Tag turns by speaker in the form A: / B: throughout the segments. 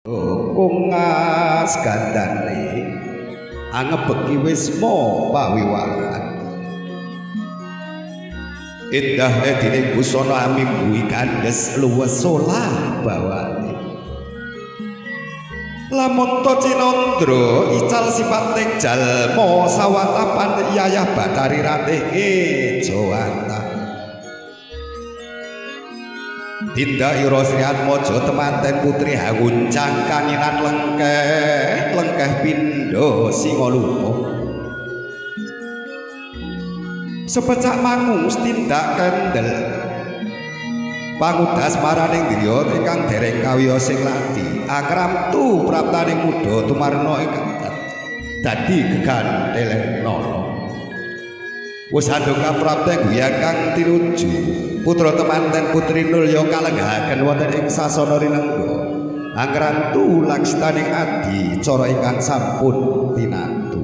A: Kungas gandane angebeki wisma pawiwahan. Indah edine busana amimbuhi kandhes luwes solah bawane. Lamun to Cinandra ical sipating jalma sawatapan yayah Bathari Ratih Ejawantah. Tindak ira Sri Atmaja temanten putri hanguncang kaninan lengkeh lengkeh pindha singalupa. Sepecak mangu tindak kendel pangudas maraning griya ingkang dereng kawiyos sing ladi akramtu praptaning muda tumarna ingkang dadi gegandhelen nala. Wis handoka prapta guyan kang tinuju putra temanten putri nulya kalenggahaken wonten ing sasana rinengga angrantu lakstaning adi cara ingkang sampun tinantu.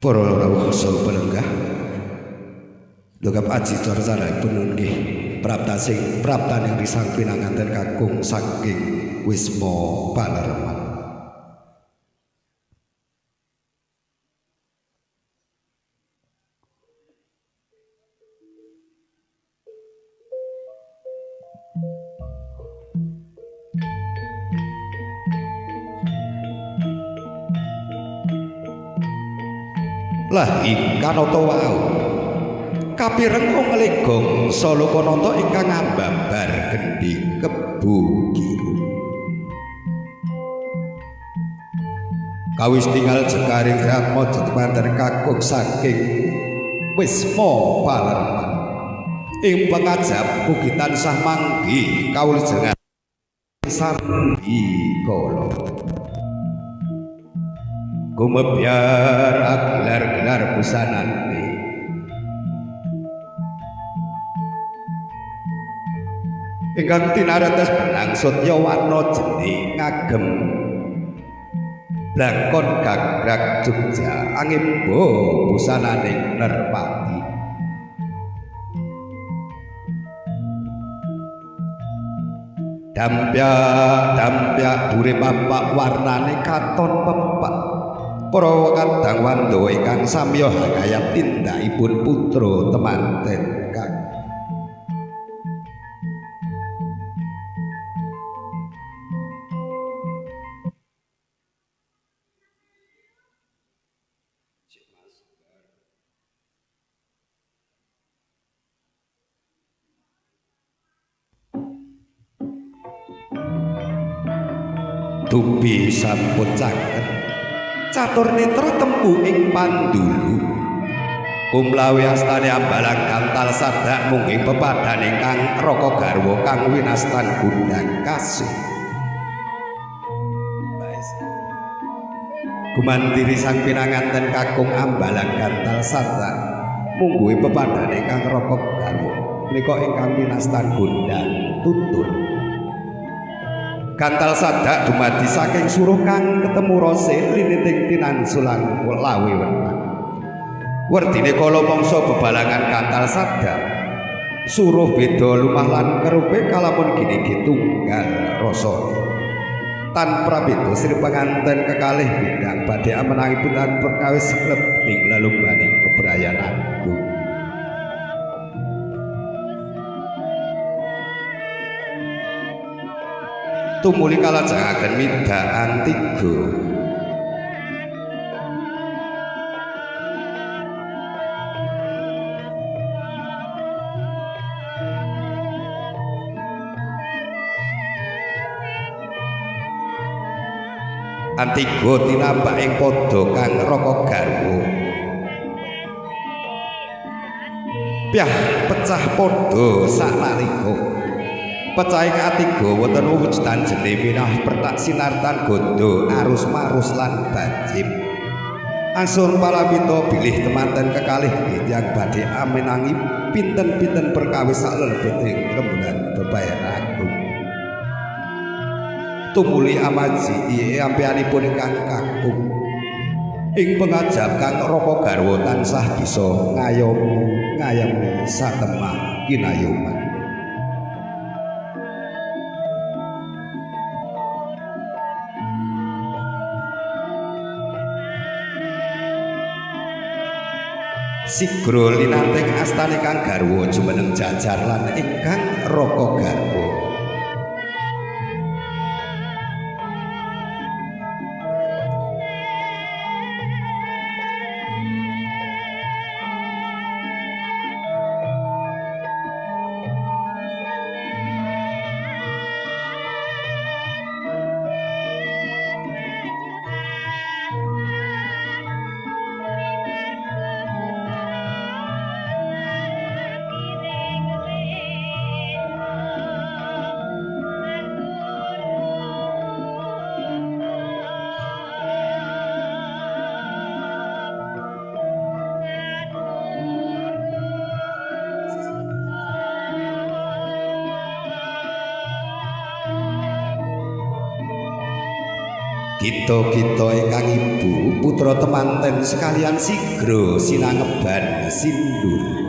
A: Para rawuh saha pelenggah dongkap aji carcanipun nggih prapta sing praptaning risang pinanganten kakung saking wisma palerman. Lah ikanata wau kapireng nglegong Salokanata ingkang ambabar gendhing Kebo Kiru. Kawis tinggal jekaring Atmaja temanten kakung saking wisma palerman ing pengajap mugi tansah manggih kawulujengan sambi kala. Gumebyar agilar-gilar busanane ingkang tinaretes benang sutya warna jene ngagem blangkon gagrak Jogja angimba busananing Nerpati. Dampyak dampyak dure papak warnane katon pepak. Para kadang wandawa ingkang samya hangayat tindakipun putra temanten kang dupi sampun caket catur netra tempu ing pandulu kumlawi astane ambalang kantal sadak mungging pepadhan ingkang raka garwa kang winastan gundang kasih. Gumandiri sang pinanganten kakung ambalang kantal sadak mungguhe pepadhan ingkang raka garwa menika ingkang winastan gundang tutur. Kantal sadak dumadi saking suruh kang ketemu rose liniting tinangsulan lawe wenang. Werdine kala mangsa bebalangan kantal sadak suruh beda lumah lan kerupe kalamun gini tunggal rasane. Tan prabeda sri penganten kekalih bidang badhe amenangipun tan perkawis lebting lelumbaning bebrayan agung. Tumuli kalajengaken midaan tiga. Antiga tinambak ing padha kang raka garwa. Pyah pecah padha saknalika. Pecahing atiga wonten wujudan jene minah pertak sinartan gondo arus marus lan bajib. Angsun palamita bilih temanten kekalih tiyang badhe amenangi pinten-pinten perkawis saklelebeting rembulan bebayan agung. Tumuli amaji ampeanipun ingkang kakung ing pengajap kang raka garwa tansah bisa ngayomi ngayemi satemah kinayoman. Sigra linanting astane kang garwa jumeneng jajar lan ingkang raka garwa. Kita-kita ingkang ibu putra temanten sekalian sigra sinangeban sindur.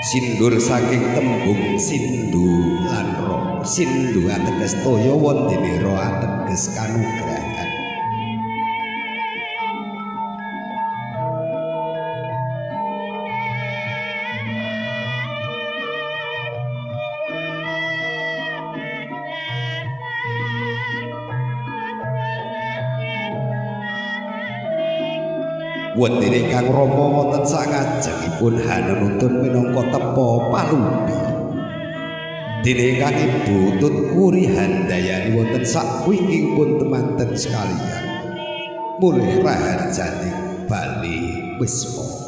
A: Sindur saking tembung sindu lan ro. Sindu ateges toya wondene ro ateges kanugrahan. Wondene Kang Rama wonten sangajengipun hanuntun minangka tepa palupi. Dene Kang Ibu tut wuri handayani wonten sakwingkingipun temanten sekalian. Mulih raharjaning bali wisma.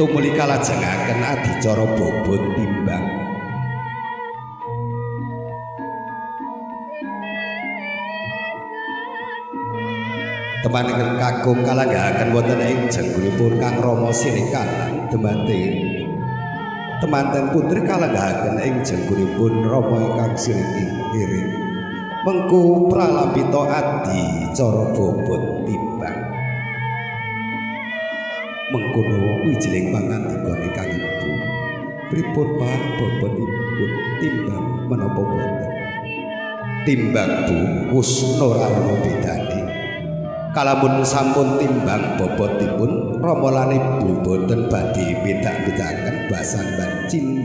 A: Tumuli kalajengaken adicara bobot timbang. Teman ingkang kakung kalanggahaken wonten ing jengguripun Kang Rama sirih kanan temanten. Temanten putri kalanggahaken ing jengguripun Rama ingkang sirih kiri. Mengku pralambita adicara bobot timbang. Mengkono wijiling pangandika ingkang ibu. Pripun Pak bobotipun timbang menapa boten? Timbang Bu wus ora ana bedane. Kalamun sampun timbang bobotipun Rama lan Ibu boten badhe bedak-bedaken basan lan